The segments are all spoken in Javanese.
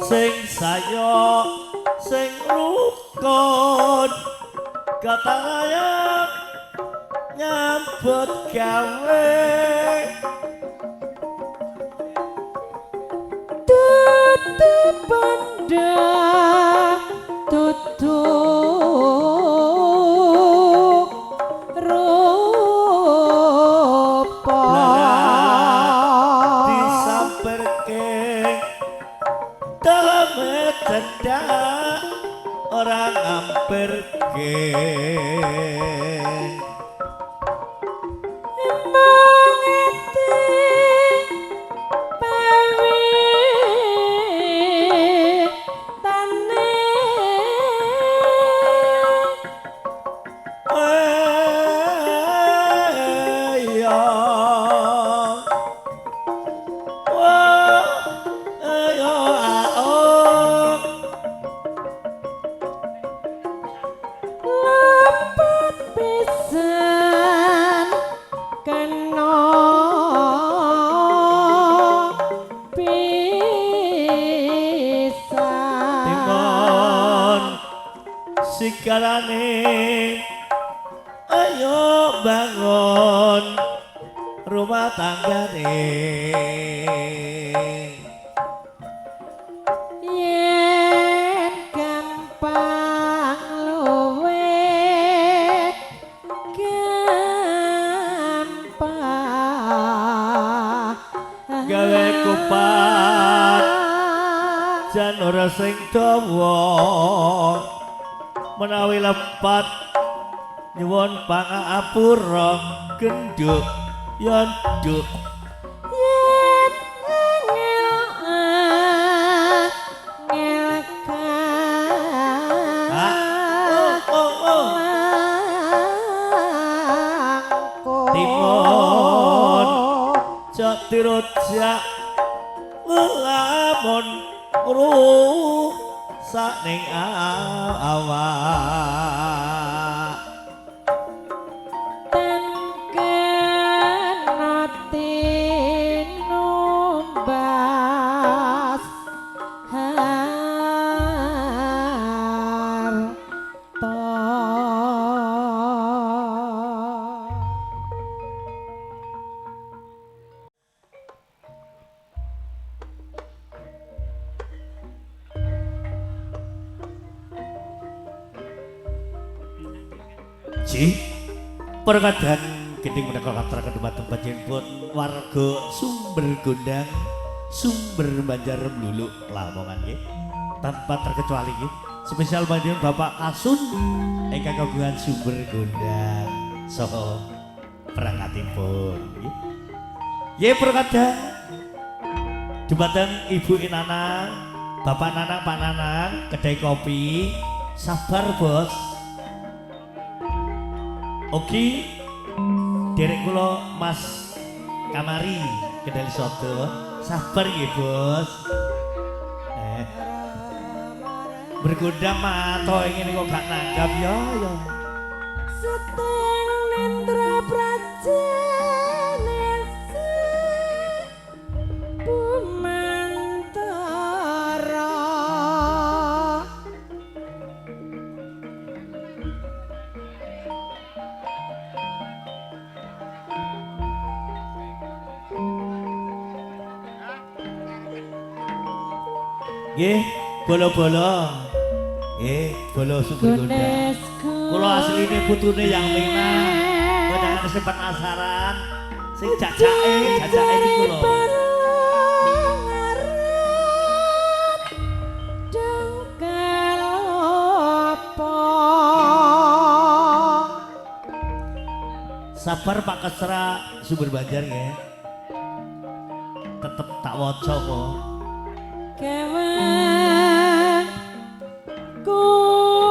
Sing sayo sing rukun katayang nyambut gawe Tutu benda tutu rupa disamperke daleme cendhak ora ngampirke. Mangeti pawitane Ayo wah ayo ao lepet pisan kena pisan Timun sikalane ayo bangun rumah tanggane. Yen gampang luwih gampang Gawe kupat jan ora sing dawa menawi lepat nyuwun pangapura genduk ya nduk. Yen angel angel Ah, oh, oh, oh. langkung. Timun cok tirojak nglamun rusak ning awak. Tan kena tinumbas harta. Ji perkadan gending menika katuraken dumateng panjenenganipun warga Sumber Gondang, Sumber Banjar Bluluk Lamongan nggih. Tanpa terkecuali nggih. Spesial panjenengan Bapak Kasun ingkang kagungan Sumber Gondang saha perangkatipun nggih. Nggih perkadang dumateng Ibu Inanang, Bapak Nanang, Pak Nanang, kedai kopi, sabar bos. Oke, derek kula Mas Kamari Kendali Sodo, sabar nggih bos. Bergundang mato ngene kok gak nanggap ya ya. Seteng nendra prajenese bumantara. Nggih, bolo-bolo. Nggih, bolo Sumber Gondang. Kula asline putune yang Mina. Kok sing penasaran, sing jajake, jajake niku lho. Sabar Pak Kesra Sumber Banjar nggih. Tetep tak waca kok. Kewang kuwa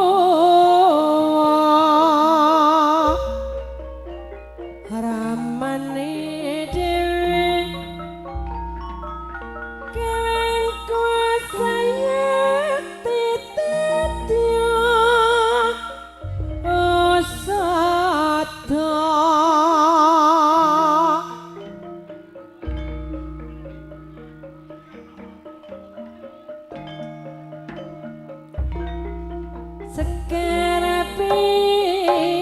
ramane dhewe kewang kuwa sayekti tetya usada. Sekar pisang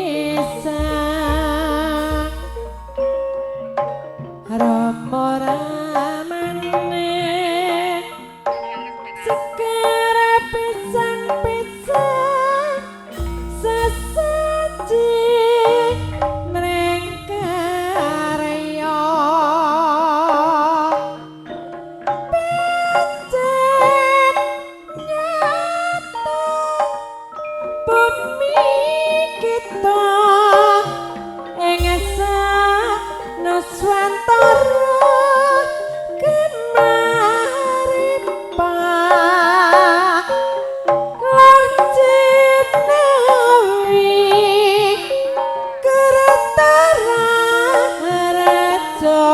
Rama ramane sekar pisang pisang sesaji mring karya pancen nyata bumi kita ing Nuswantara gemaripa Loncenawi Kertara Raja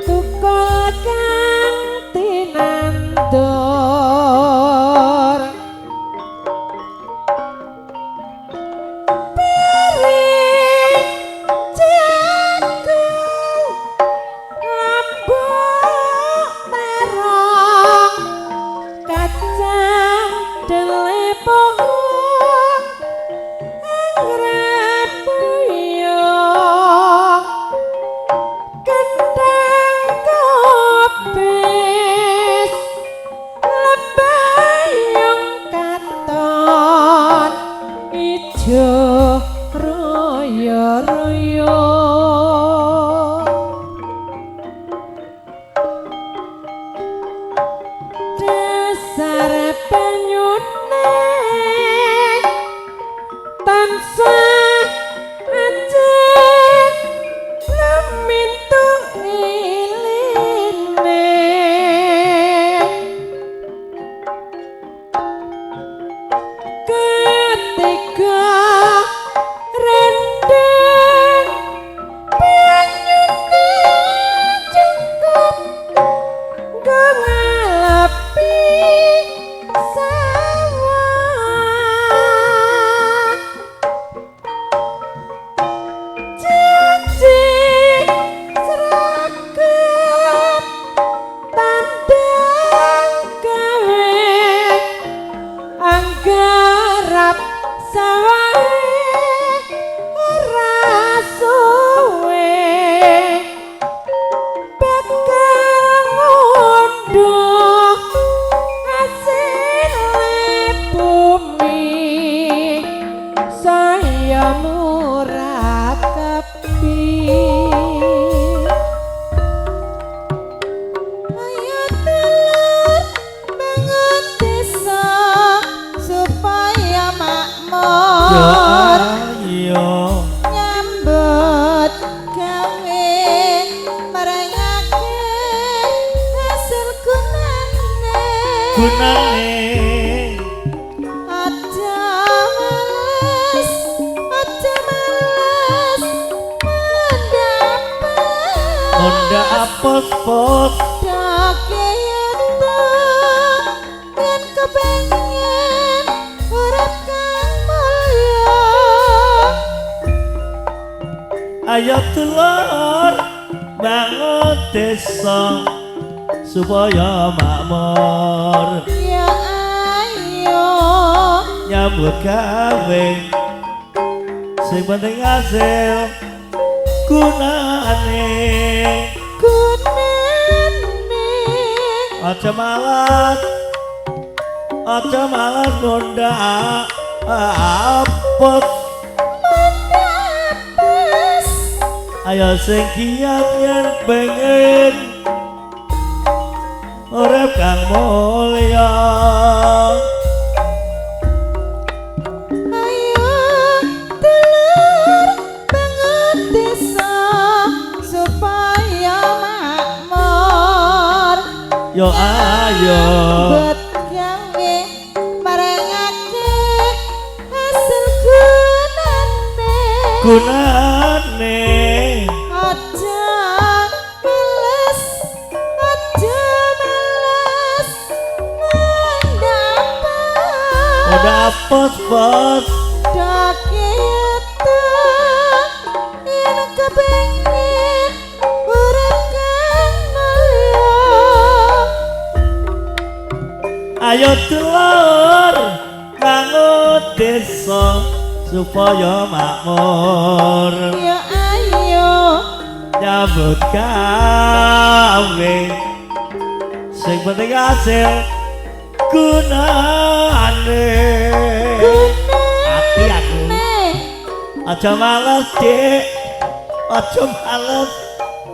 Tukul kang tinandur Piring jagung lambuk terong kacang dele pohong anggrek puyuh kendang kobis lembayung katon ijo royo royo. Dasar banyune tansah ajeg lumintu iline. Ketiga rendeng banyune cukup nggo ngalepi sawah. Janji sregep tandang gawe anggarap sawahe ora suwe bakal ngunduh asile bumi saya murah kepi. Ayo dulur bangun desa supaya Yo makmur ayo nyambut gawe marangake hasil gunane. Gunane Aja males, aja males mendapat Honda apos pos Doke yeto yen kepengin urip kang mulya. Ayo dulur bangun desa supaya makmur Ya ayo nyambut gawe sing penting hasil gunane. Gunane Aja malas, aja malas nunda apot. Menapes Ayo sing giat yen pengen urip kang mulya. Ayo dulur bangun desa supaya makmur. Yo ayo Nyambut gawe marangake hasil gunane. Gunane Aja males, aja males mendapat. Udah apos bos Doke yeto yen kepengin urip kang mulya. Ayo dulur Desa supaya makmur. Ya ayo nyambut gawe, sing penting hasil gunane. Ati aku. Aja males, Dik, aja males,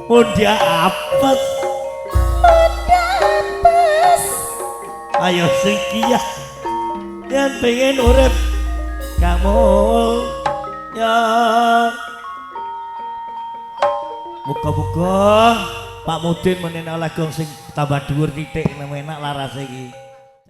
mundhak apes. Apes. Ayo sing kiyah yen pengen urip kamu ya. Muga-muga Pak Mudin menene oleh gong sing tambah dhuwur titik, enak larase iki.